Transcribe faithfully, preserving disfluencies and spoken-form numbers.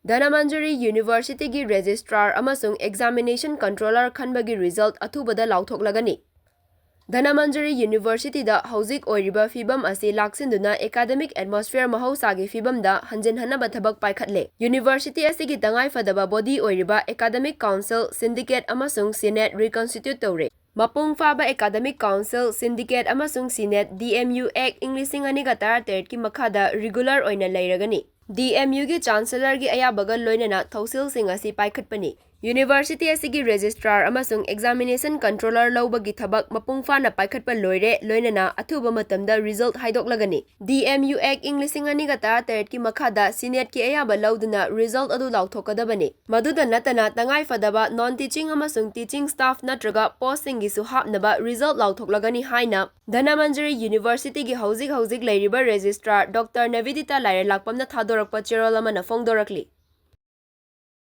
ꯙꯅꯃꯟꯖꯨꯔꯤ ꯌꯨꯅꯤꯚꯔꯁꯤꯇꯤꯒꯤ ꯔꯦꯖꯤꯁꯇ꯭ꯔꯥꯔ ꯑꯃꯁꯨꯡ examination controller ꯈꯟꯕꯒꯤ ꯔꯤꯖꯜꯠ ꯑꯊꯨꯕꯗ ꯂꯥꯎꯊꯣꯛꯂꯒꯅꯤ꯫ ꯙꯅꯃꯟꯖꯨꯔꯤ ꯌꯨꯅꯤꯚꯔꯁꯤꯇꯤꯗ ꯍꯧꯖꯤꯛ ꯑꯣꯏꯔꯤꯕ ꯐꯤꯕꯝ ꯑꯁꯤ ꯂꯥꯛꯁꯤꯟꯗꯨꯅ ꯑꯦꯀꯥꯗꯃꯤꯛ ꯑꯦꯠꯃꯣꯁꯐꯤꯌꯔ ꯃꯍꯧꯁꯥꯒꯤ ꯐꯤꯕꯝꯗ ꯍꯟꯖꯤꯟꯍꯟꯅꯕ ꯊꯕꯛ ꯄꯥꯏꯈꯠꯂꯦ꯫ ꯌꯨꯅꯤꯚꯔꯁꯤꯇꯤ ꯑꯁꯤꯒꯤ ꯇꯉꯥꯏꯐꯗꯕ ꯕꯣꯗꯤ ꯑꯣꯏꯔꯤꯕ ꯑꯦꯀꯥꯗꯃꯤꯛ ꯀꯥꯎꯟꯁꯤꯜ, ꯁꯤꯟꯗꯤꯀꯦꯠ ꯑꯃꯁꯨꯡ ꯁꯤꯅꯦꯠ ꯔꯤꯀꯟꯁꯇꯤꯇ꯭ꯌꯨꯠ ꯇꯧꯔꯦ꯫ ꯃꯄꯨꯡ ꯐꯥꯕ ꯑꯦꯀꯥꯗꯃꯤꯛ ꯀꯥꯎꯟꯁꯤꯜ, ꯁꯤꯟꯗꯤꯀꯦꯠ ꯑꯃꯁꯨꯡ ꯁꯤꯅꯦꯠ ꯗꯤ ꯑꯦꯝ ꯌꯨ ꯑꯦꯛ ꯏꯪ ꯂꯤꯁꯤꯡ ꯑꯅꯤꯒ ꯇꯔꯥꯇꯔꯦꯠꯀꯤ ꯃꯈꯥꯗ ꯔꯤꯒꯨꯂꯔ ꯑꯣꯏꯅ ꯂꯩꯔꯒꯅꯤ꯫ ꯗꯤ ꯑꯦꯝ ꯌꯨꯒꯤ ꯆꯥꯟꯁꯦꯂꯔꯒꯤ ꯑꯌꯥꯕꯒ ꯂꯣꯏꯅꯅ ꯊꯧꯁꯤꯜꯁꯤꯡ ꯑꯁꯤ ꯄꯥꯏꯈꯠꯄꯅꯤ꯫ ꯌꯨꯅꯤꯚꯔꯁꯤꯇꯤ ꯑꯁꯤꯒꯤ ꯔꯦꯖꯤꯁꯇ꯭ꯔꯥꯔ ꯑꯃꯁꯨꯡ ꯑꯦꯛꯖꯥꯃꯤꯅꯦꯁꯟ ꯀꯟꯇ꯭ꯔꯣꯂꯔ ꯂꯧꯕꯒꯤ ꯊꯕꯛ ꯃꯄꯨꯡ ꯐꯥꯅ ꯄꯥꯏꯈꯠꯄ ꯂꯣꯏꯔꯦ, ꯂꯣꯏꯅꯅ ꯑꯊꯨꯕ ꯃꯇꯝꯗ ꯔꯤꯖꯜꯠ ꯍꯥꯏꯗꯣꯛꯂꯒꯅꯤ꯫ ꯗꯤ ꯑꯦꯝ ꯌꯨ ꯑꯦꯛ ꯏꯪ ꯂꯤꯁꯤꯡ ꯑꯅꯤꯒ ꯇꯔꯥꯇꯔꯦꯠꯀꯤ ꯃꯈꯥꯗ ꯁꯤꯅꯦꯠꯀꯤ ꯑꯌꯥꯕ ꯂꯧꯗꯨꯅ ꯔꯤꯖꯜꯠ ꯑꯗꯨ ꯂꯥꯎꯊꯣꯛꯀꯗꯕꯅꯤ꯫ ꯃꯗꯨꯗ ꯅꯠꯇꯅ, ꯇꯉꯥꯏꯐꯗꯕ ꯅꯟ ꯇꯤꯆꯤꯡ ꯑꯃꯁꯨꯡ ꯇꯤꯆꯤꯡ ꯁ꯭ꯇꯥꯐ ꯅꯠꯇ꯭ꯔꯒ ꯄꯣꯁꯁꯤꯡꯒꯤꯁꯨ ꯍꯥꯞꯅꯕ ꯔꯤꯖꯜꯠ ꯂꯥꯎꯊꯣꯛꯂꯒꯅꯤ ꯍꯥꯏꯅ ꯙꯅꯃꯟꯖꯨꯔꯤ ꯌꯨꯅꯤꯚꯔꯁꯤꯇꯤꯒꯤ ꯍꯧꯖꯤꯛ ꯍꯧꯖꯤꯛ ꯂꯩꯔꯤꯕ ꯔꯦꯖꯤꯁꯇ꯭ꯔꯥꯔ ꯗꯣꯛꯇꯔ ꯅꯕꯤꯗꯤꯇꯥ ꯂꯥꯏꯔꯦꯂꯥꯛꯄꯝꯅ ꯊꯥꯗꯣꯔꯛꯄ ꯆꯦꯔꯣꯜ ꯑꯃꯅ ꯐꯣꯡꯗꯣꯔꯛꯂꯤ꯫